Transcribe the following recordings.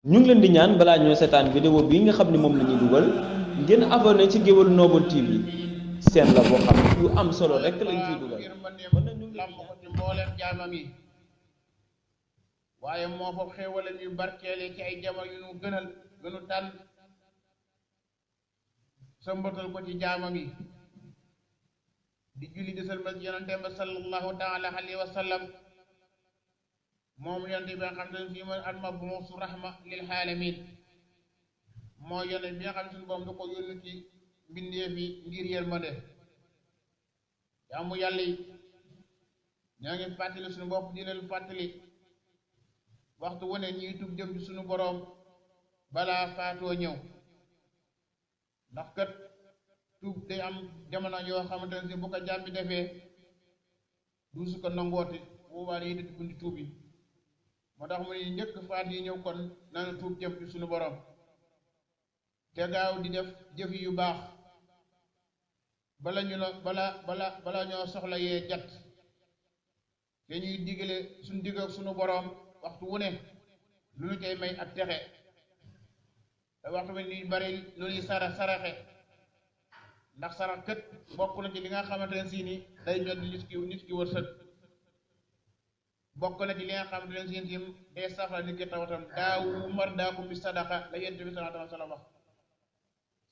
ñu ngi leen di ñaan balaa ñoo seetaan vidéo bii nga xam ne moom la ñuy dugal ngeen abonné ci Géwël Noble TV seen la boo xam yu am solo rek lañ ciy dugal kon nag ñu ngi leen di ko ci mbooleem jaamam yi waaye moo fa xéewale ñu barkeele ci ay jamono yu nu gënu tànn sëmbatal ko ci jaamam yi di julli di sëlmal ci yonenteem ba sallallahu taala alayhi wa sallam moom yonente bi nga xam ne fii mooy al-mab'uus rahma lil alamin moo yonent bi nga xam ne suñu borom da ko yónni ci mbindeef yi ngir yërmande jaamu yàlla yi ñoo ngi fàttali suñu bopp di leen fàttali waxtu wu ne ñuy tub jëm ci suñu boroom balaa faatoo ñëw ndax kat tuub day am jamono yoo xamante ne si bu ko jàmm bi defee du su ko nangooti boobaa yi di bundi tuub yi moo tax mu ne njëkk faat yi ñëw kon nanu tuub jëm ci suñu boroom te gaaw di def jëf yu baax bala ñoo soxla yee jat te ñuy digale suñu digg ak suñu boroom waxtu wu ne lu ñu cay may ak texe te waxtu wu ne ñuy bari lu ñuy saraxe ndax sarax kët bokk na ci li nga xamante ne si ni day ñod nit ki wërsëg bokk na ci li nga xamante ne si ni day safara nit ki tawatam daawu mardaakum bi sadaqa la yent bi sallallahu alayhi wa sallam wax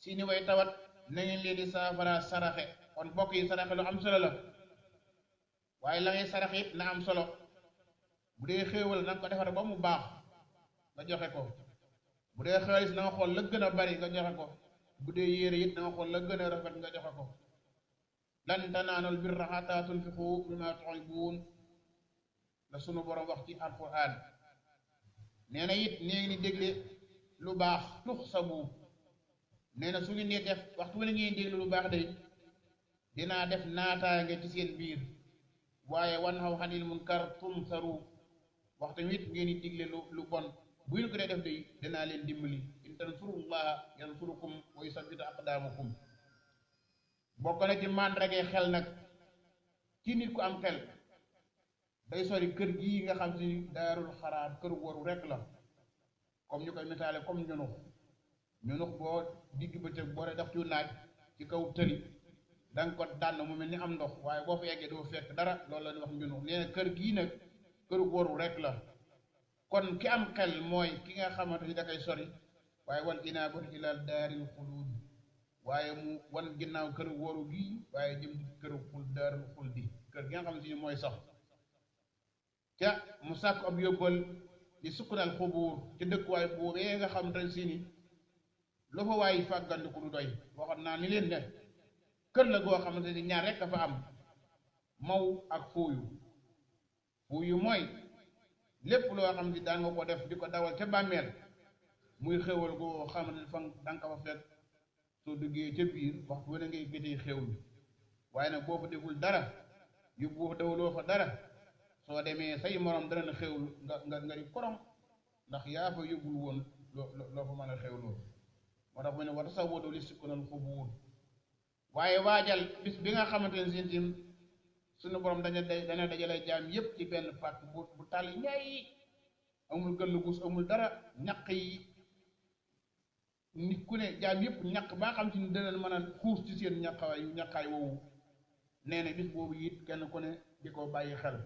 si ni way tawat na ngeen leen di saafara saraxe kon bokk yi saraxe lu am solo la waaye la ngay sarax it na am solo bu dee xéewal na nga ko defar ba mu baax nga joxe ko bu dee xaalis na nga xool la gën a bari nga joxe ko bu dee yére it na nga xool la gën a rafet nga joxe ko lan tanaalul birra hattaa tunfiqu mimmaa tuhibbuun la sunu borom wax ci alquran nee na it nee ngi ni dégle lu baax tuxsabu nee na su ngeen di def waxtu wala ngeen déglu lu baax de dinaa def naataange ci seen biir waaye wanhaw anil munkar tunsaru waxtu wit ngeen di digle lu bon bu ngeen ko dee def de dinaa leen dimbali in tansurullaha yansurukum wa yusabbit aqdamakum bokk na ci màndargay xel nag ci nit ku am xel day sori kër gii nga xam si daarul xaraam kër waru rek la comme ñu koy misaale comme ñunux boo digg bëccëg boo def ci naaj ci kaw tëli danga ko dànn mu mel ni am ndox waaye boo fa yeggee doo fekk dara loolu la ñuy wax njunux nee na kër gii nag këru waru rek la kon ki am xel mooy ki nga xamante ni da koy sori waaye wal inaabatu ila daaril xuluud waaye mu wan ginnaaw këru waru gii waaye jëm këru daaril xuldi kër gi nga xamante ni mooy sax ca mu sàkk ab yóbbal di sukkanal xubuur ci dëkkuwaay boobee nga xamante ne si ni lu fa waay fàggandiku du doy waxoon naa ni leen ne kër la goo xamante ni ñaar rek dafa am maw ak fuuyu mooy lépp loo xam ne daan nga ko def di ko dawal ca bàmmeel muy xéwal goo xamante ne fa danga ko fa fekk soo duggee ca biir waxtu wane ngay gétee xéwlu waaye nag boo fa deful dara yóbbu dawaloo fa dara soo demee say morom dana xéwlu nga di korong ndax yaa fa yóbbul woon loo fa mën a xéwloo moo tax mu ne wa tasawwadu li sukkanal xubuur waaye waajal bis bi nga xamante ne sintim suñu borom dana dajale jaam yépp ci benn pàkk bu tàll ñaay amul gëll gus amul dara ñaq yi nit ku ne jaam yépp ñaq baa xam ci ni dana mën a xuus ci seen ñaqaay woowu nee na bis boobu it kenn ku ne di ko bàyyi xel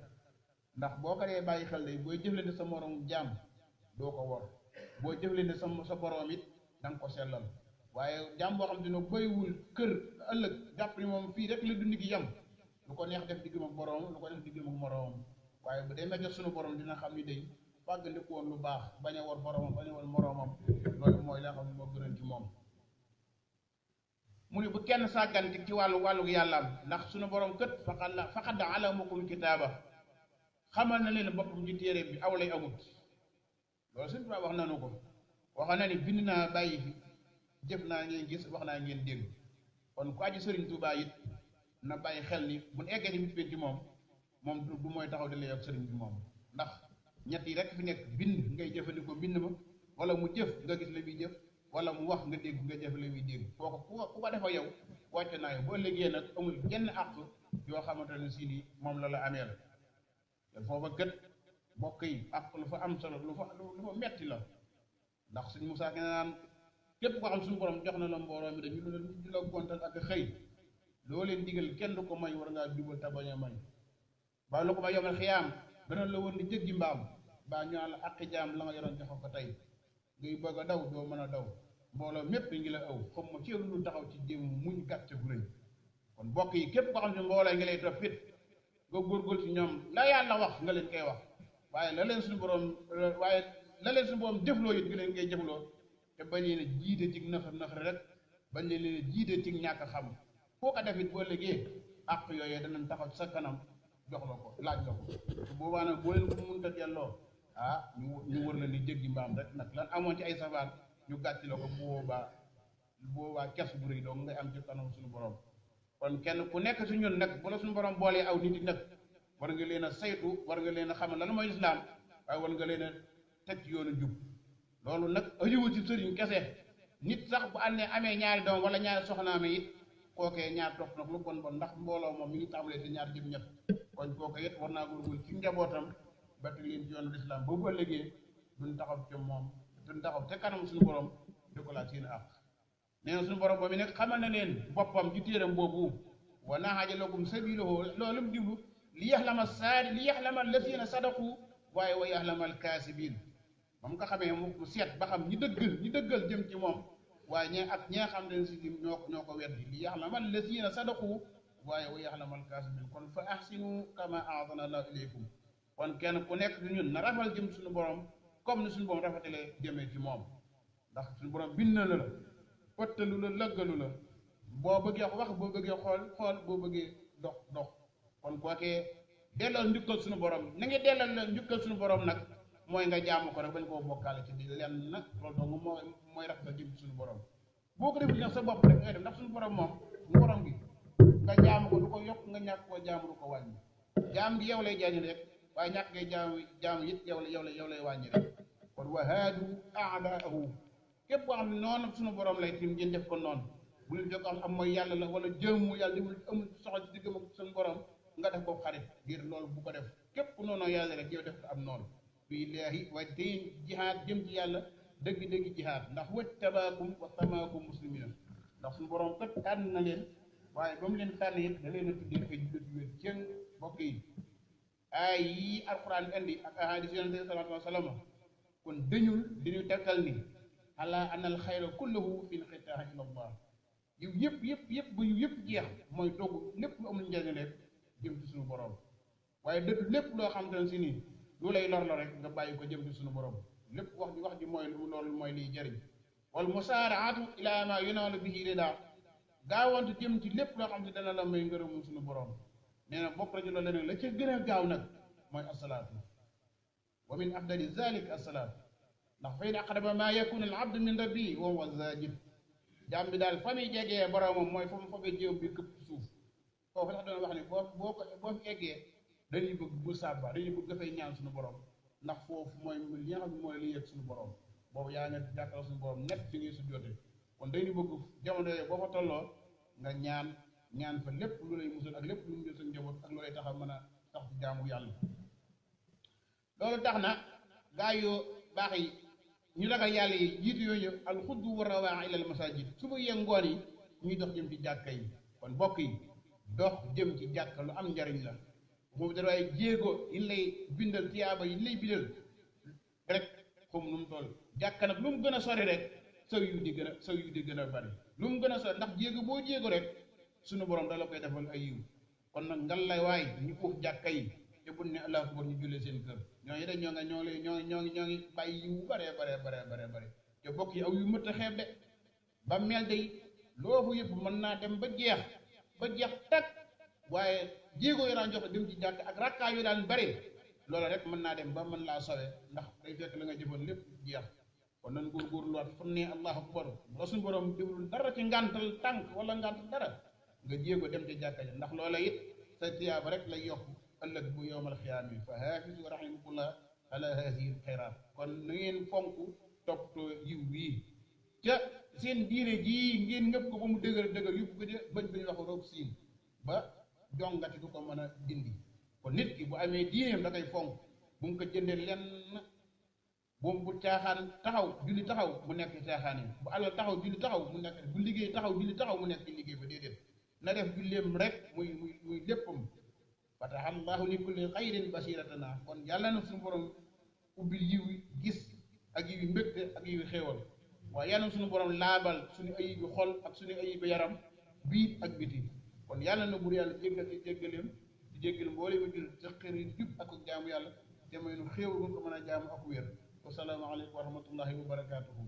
ndax boo ko dee bàyyi xel day booy jëflante sa morom jaam doo ko wor boo jëflante sa borom it danga ko sellal waaye jaam boo xam te ne bayiwul kër ëllëg jàpp ni moom fii rek la dund gi yam lu ko neex def diggam ak borom lu ko def diggam ak moroomam waaye bu demee jot sunu borom dina xam ni day fàggandiku woon lu baax bañ a war boromam bañ a war moroomam loolu mooy la xam ne moo gënal ci moom mu ne bu kenn sàgganti ci wàllu yàllaam ndax sunu borom kët faqad alamakum kitaaba xamal na leen boppam ci téere bi aw lay amut loolu suñu tubaab wax nanu ko wax na ni bind naa bàyyi fi jëf naa ngeen gis wax naa ngeen dégg kon ku aji Sëriñ Tuubaa it na bàyyi xel ni bu ñu eggee ni bis ci moom du mooy taxaw di lay ak sëriñ bi moom ndax ñett yi rek fi nekk bind ngay jëfandikoo bind ma wala mu jëf nga gis la muy jëf wala mu wax nga dégg nga jëf la muy dégg kooku ku ko defa yow wàcc naa yow boo liggéey nag amul jenn àq yoo xamante ne si nii moom la amee la te foofa gët mbokk yi àq lu fa am solo lu fa metti la ndax suñ Musaa ke naan képp koo xam suñu borom jox na la mbooloo mi dañu la gontal ak xëy loo leen digal kenn du ko may war ngaa jubal te bañ a may ba lu ko ba yomal xiyaam dana la woon di jéggi mbaam baa ñu naan la àqi jaam la nga yoroon joxe ko tey ngay bëgg a daw doo mën a daw mbooloo mépp ngi la aw xam ma ci lu taxaw ci jéem muñ gàcce gu rëy kon mbokk yi képp koo xam ne mbooloo ngi lay topp it nga góorgóorlu ci ñoom la yàlla wax nga leen koy wax waaye la leen suñu borom jëfloo it nga leen koy jëfloo te bañ leen a jiite ci naxar rek bañ leen a jiite ci ñàkk xam foo ko def it boo léegi àq yooyee danañ taxaw ci sa kanam jox la ko laaj la ko su boobaa nag boo leen ko mënut a delloo ñu wër la ni jéggi mbaam rek nag lan amoon ci ay safaan ñu gàcc la ko bu boobaa kes bu rëy dong ngay am ci kanam suñu borom kon kenn ku nekk si ñun nag bu la suñu borom boolee aw nit yi nag war nga leen a saytu war nga leen a xamal lan mooy lislaam waaye war nga leen a teg ci yoonu jub loolu nag ajiwul ci sëriñ kese nit sax bu amee ñaari doom wala ñaari soxnaame it kookee ñaar topp nag lu bon bon ndax mbooloo moom mi ngi tàmbalee ci ñaar jëm ñett kon kookee it war naa góorgóorlu ci njabootam ba teg leen ci yoonu lislaam boobu ëllëgee duñ taxaw ci moom duñ taxaw te kanam suñu borom di ko laaj seen àq nee na suñu borom boobu nag xamal na leen boppam ci téeram boobu wa nahaja lakum sabilahu loolu mu jublu li yaxlama lasina sadaqu waaye wa yaxlama alkaasibin ba mu ko xamee mu seet ba xam ñi dëggal jëm ci moom waaye ñee xam ne si ñoo ko weddi li yaxlama lasina sadaqu waaye wa yaxlama alkaasibin kon fa ahsinu kama ahsana allahu ilaykum kon kenn ku nekk ci ñun na rafal jëm suñu borom comme ni suñu borom rafetalee jëmee ci moom ndax suñu borom bind na la pëttalu la lëggalu la boo bëggee wax boo bëggee xool boo bëggee dox kon kookee delloo njukkal suñu borom na nga delloo la njukkal suñu borom nag mooy nga jaamu ko rek bañ koo bokkaale ci di lenn nag loolu dong mooy rafetal jëm suñu borom boo ko defee nag sa bopp rek ngay def ndax suñu borom moom borom gi nga jaamu ko du ko yokk nga ñàkk koo jaamu du ko wàññi jaam gi yow lay jaañu rek waaye ñàkk ngay jaamu it yow lay wàññi rek kon wahaadu aadaahu képp koo xam ne noonu suñu borom lay tim ngeen def ko noonu bu leen jokk am mooy yàlla la wala jëmu yàlla dimul amul soxla ci diggam ak suñu borom nga def ko xarit ngir loolu bu ko def képp noonu yàlla rek yow def ko am noonu billaahi wa diin jihaad jëm ci yàlla dëgg-dëgg jihaad ndax wajtabaakum wa samaakum muslimina ndax suñu borom kat tànn na leen waaye ba mu leen tànn it da leen a tuddee ay jullit yu wér cëng mbokk yi ay yii alquran indi ak ahadis yonente bi sallallahu alayhi wa sallam kon dañul diñu tegtal ni ala anna al xayra kullahu fi inqitaahi ila allah yiw yëpp bu yiw yëpp jeex mooy dogg lépp lu amul njëriñ rek jëm ci suñu borom waaye dëgg lépp loo xam te ne si nii lu lay lor la rek nga bàyyi ko jëm ci suñu borom lépp wax ji mooy loolu mooy liy jëriñ wal musaaraatu ila ma yunaalu bihi rida gaawantu jëm ci lépp loo xam ne dana la may ngërëmu suñu borom nee na bokk na ci loolu leneen la ca gën a gaaw nag mooy asalaatu wa min afdali zalik asalaat ndax fa in aqraba ma yakunu al abdu min rabbi wa huwa zaajid jaam bi daal fa muy jegee boromam mooy fa mu fobee jéem bi këpp suuf foofu sax doon wax ne boo fi eggee dañuy bëgg bu sàbba dañuy bëgg dafay ñaan suñu borom ndax foofu mooy li nga xam ne mooy li yegg suñu borom boobu yaa nga jàkkal suñu borom nekk fi ngay sujjoote kon dañuy bëgg jamono yooyu boo fa tolloo nga ñaan fa lépp lu lay musal ak lépp lu mu jël sa njaboot ak lu lay tax a mën a tax ci jaamu yàlla loolu tax na gaa yu baax yi ñu ragal yàlla yi jiitu yooyu alxuddu wa rawaa ila al masajid suba yee ngoon yi ñuy dox jëm ci jàkka yi kon bokk yi dox jëm ci jàkka lu am njariñ la moom da waaye jéego yi lay bindal tiyaaba yi lay bindal rek comme nu mu toll jàkka nag lu mu gën a sori rek saw yu di gën a bari lu mu gën a sori ndax jéego boo jéego rek sunu borom da la koy defal ay yiw kon nag ngal lay waay ñu uuf jàkka yi te bu ne allah akbar ñu jullee seen kër ñooñu de ñoo ngi bàyyi yiw bare te bokk yi aw yu mët a xeeb de ba mel day loo fa yëpp mën naa dem ba jeex tag waaye jéego yi daan joxe dem ci jàkk ak rakkaa yu daan bari loola rek mën naa dem ba mën laa sowe ndax day fekk la nga jëfoon lépp jeex kon nan góorgóorluwaat fu ne allahu akbar la suñu borom déwul dara ci ngàntal tànk wala ngàntal dara nga jéego dem ci jàkka ja ndax loola it sa tiyaaba rek lay yokk ëllëg bu yowmal xiyaam yi fa haafizu rahimakumullah ala haadihi alxayraat kon na ngeen fonk toppatoo yiw wii ca seen diine jii ngeen ngëpp ko ba mu dëgër yóbbu ko de bañ wax roog siin ba jongati du ko mën a dindi kon nit ki bu amee diineem da koy fonk bu mu ko jëndee lenn bu caaxaan taxaw julli taxaw mu nekk ci caaxaan yi bu alal taxaw julli taxaw mu nekk bu liggéey taxaw julli taxaw mu nekk ci liggéey ba déedéet na def julleem rek muy léppam fataha allahu li kulli xayrin basiratana kon yàlla na suñu borom ubbil yiw gis ak yiw mbégte ak yiw xéewal waaye yàlla na suñu borom laabal suñu ayibi xol ak suñu ayibi yaram biir ak biti kon yàlla na bur yàlla jéggal ci jéggaleem di jéggal mboole ma jul sa xër yi jub ak jaamu yàlla te may nu xéewal bu ko mën a jaamu ak wér wassalaamu aleykum wa rahmatullahi wa barakatuhu